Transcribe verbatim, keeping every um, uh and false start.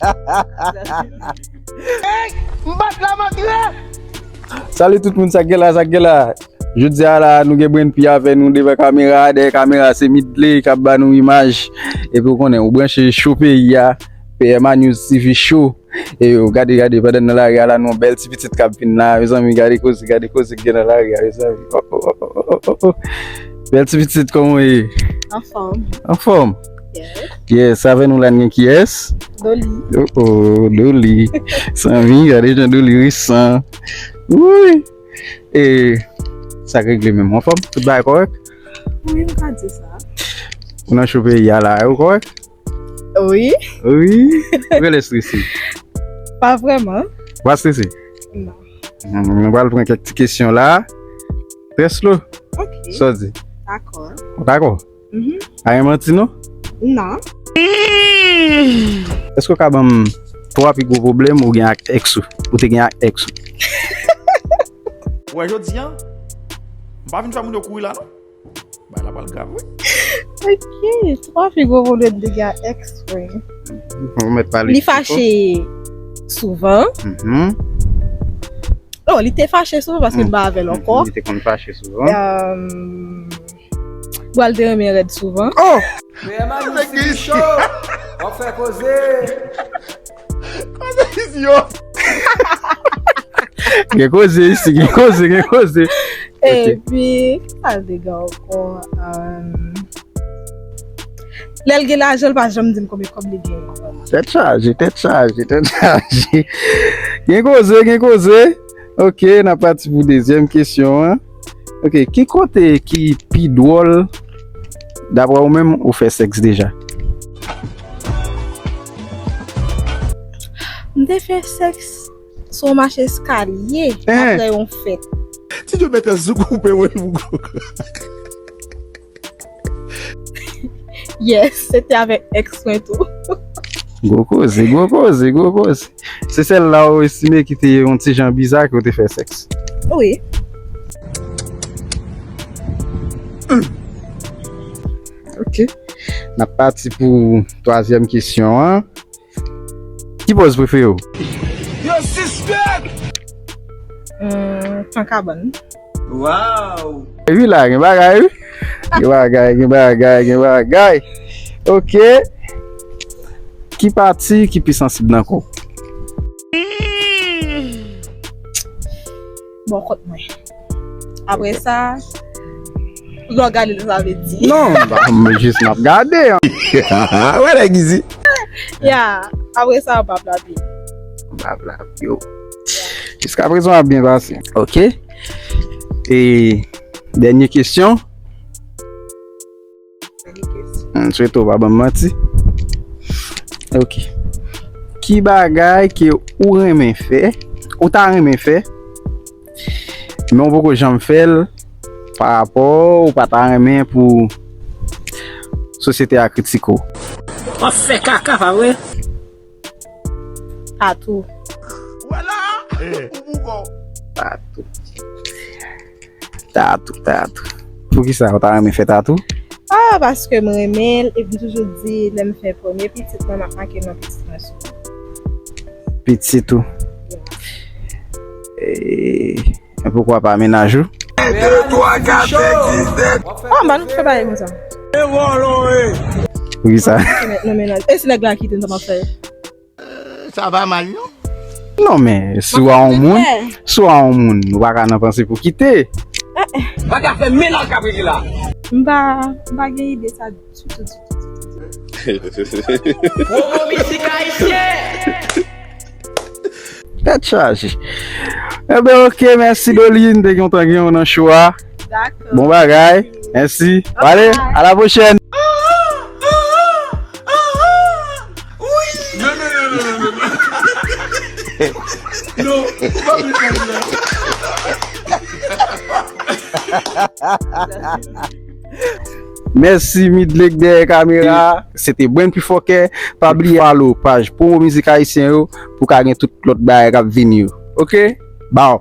M bat la m antre. Salut tout moun, sa k gen la, sa k gen la. Jodi a la, nou gen Brenn P avè nou devan kamera, dèyè kamera se Midley k ap ba nou imaj. Epi w konnen, ou branche cho peyi a, P M A News T V Show. E yo, gade, gade, pandan n nan lari a la, nou yon bèl ti pitit k ap vin la, mezanmi, gade koze, gade koze k gen nan lari a, mezanmi. Oh, oh, oh, oh, oh, oh, oh. Bèl ti pitit, kòman w ye? Anfòm. Anfòm? Yes. Yes, avè nou la, n gen kiyès? Doli. Oh, oh, Doli. Mezanmi, gade jan Doli resan. Wi. E sa k regle menm? Anfòm? Tout bagay kòrèk? Wi, m ka di sa. Ou nan cho peyi a la, ou kòrèk? Wi. Wi. Ou genlè strese? Pa vrèman. Ou pa strese? Non. Hmm, nou pral pran kèk ti kesyon la. Trè slow. Ok. Sa w di? Dakò. Ou dakò? Mhm. Pa gen manti non? Non. Èske w ka ban m twa pi gwo pwoblèm ou gen ak èks ou? Ou te gen ak èks ou? Ou wè jodi a, m pa vin fè moun yo kouri la non. Bagay la pral grav wi. Ok, twa pi gwo pwoblèm de gen èks mwen. Ou mèt pale. Li fache souvan. Mhm. Non, li te fache souvan paske m pa avè l ankò. Li te konn fache souvan. Bwa l te renmen rèd souvan. Oh! Meyè Manou, T V Show, w ap fè koze. Koze isit yo. Gen koze isi, gen koze, gen koze. Ok. Epi, sa l te gen ankò? Lè l gen lajan, l pa janm di m konbyen kòb li genyen. Tèt chaje, tèt chaje, tèt chaje. Gen koze, gen koze. Ok, n ap pati pou dezyèm kesyon an. Ok, ki kote ki pi dwòl, daprè ou menm, ou fè sèks deja? M te fè sèks sou yon mach eskalye, eh, apre yon fèt. Ti Dyo mèt an sou koupe, wi, pou gwo. Yes, se te avèk èks mwen tou. Gwo koze, gwo koze, gwo koze. Se sèl la ou estime ki te yon ti jan biza ke w te fè sèks? Wi. Ok. N ap pati pou twazyèm kesyon an. Ki pòz prefere w? Yo sispèk! Hmm, pran kabann. Waw! Epi la, gen bagay, wi. Gen bagay, gen bagay, gen bagay. Ok. Ki pati ki pi sansib nan kò w? Bò kòt mwen. Apre sa, lè w gade l, sa vle di. Non, m pa, m jis m ap gade. Wè nèg isit. Ya, apre sa, bab la pi. Bab la pi. Jiskaprezan, w ap byen pase. Ok. E dènye kesyon. M swete w pa ban m manti. Ok. Ki bagay ke ou renmen fè, ou ta renmen fè, men ou poko janm fè l, pa rapò ou pa ta renmen pou sosyete a kritike w? W ap fè kaka, pa vre? Tatou. Vwala! Ou bougon. Tatou. Tatou, tatou. Poukisa ou ta renmen fè tatou? Ah, paske m renmen l, epi m toujou di, lè m fè premye pitit mwen, m ap make non pitit mwen sou li. Pitit ou? Yeah. E, e poukwa pa mennaj ou? De, twa, kat, senk, sis, sèt. Ah, m pa nou fè bagay konsa. Poukisa? Non, mennaj. E si nèg la kite m, sa m ap fè? Sa pa mal, non? Non, men, si w a yon moun, si w a yon moun, ou pa ka nan panse pou kite. Pa ka fè mennaj kapri la. M pa, m pa gen ide sa ditou, ditou, ditou, ditou. Promo mizik ayisyen! Tèt chaje. Enben, ok, mèsi, Dolly, m te kontan gen w nan show a. Dakò. Bon bagay. Mèsi. Bye. Allez, à la prochaine. Non, non, non, non, non, non. Non, ou pa vle fè sa. Mèsi, Midley k dèyè kamera. Se te Brenn P four K. Pa bliye follow paj Promo Mizik Ayisyen yo pou ka gen tout lòt bagay k ap vini yo. Ok? Bow.